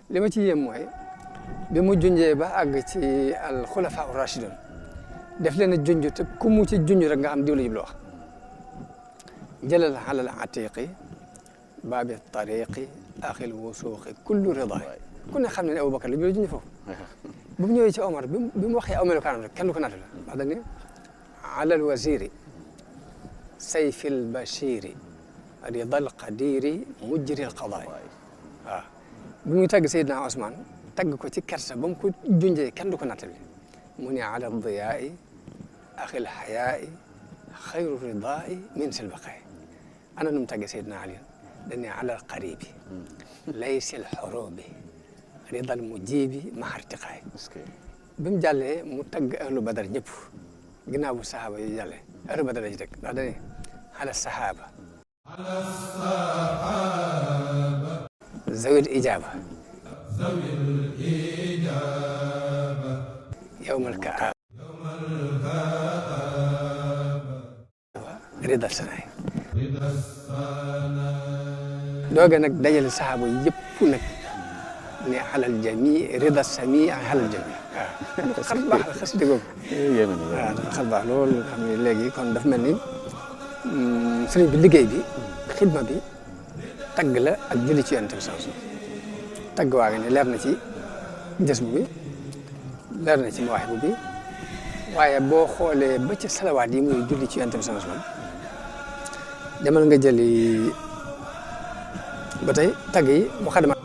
li ma ci yéem mooy bi mu junjee ba àgg ci al xulafa rashidun def leen a junj te ku mu ci junj rek nga xam diw la jublu wax jëlal alal atiqi baabi tariqi axil wusuuqi kullu rida ku ne xam ne Aboubacar la jublu junj foofu bu mu ñëwee ci Omar bi mu waxee aw melokaanam rek kenn du ko natt la wax dañ ne alal waziri sayfil bashiri ridal qadiri mujril qadaay waaw bi muy tagg Seydina Ousmane tagg ko ci kersa ba mu ko junjee kenn du ko nattali mu ne ala diyaai axil xayaai xayru ridaai min sil baqaay ana nu mu tagg Seydina Ali dañ ne ala qaribi laysil xurubi ridal mujibi mahartiqaay bi mu jàllee mu tagg ahlu badar ñëpp ginnaaw bu sahaaba yi jàllee ahlu badar la ci teg ndax dañ ne ala sahaaba zawil ijaaba yawmal kaaba rida sanaay dooga nag dajale saxaaba yëpp nag ne alal jami rida sami alal jami waaw xar baax la xas dëggoog waaw dafa xar baax loolu xam ne léegi kon dafa mel ni sëriñ bi liggéey bi xidma bi tagg la ak julli ci yonent bi sallallahu alayhi wasallam tagg waa ngi ne leer na ci jës bu bi leer na ci mawaahibu bi waaye boo xoolee ba ci salawaat yi muy julli ci yonent bi sallallahu alayhi wasallam demal nga jëli ba tey tagg yi mu xadama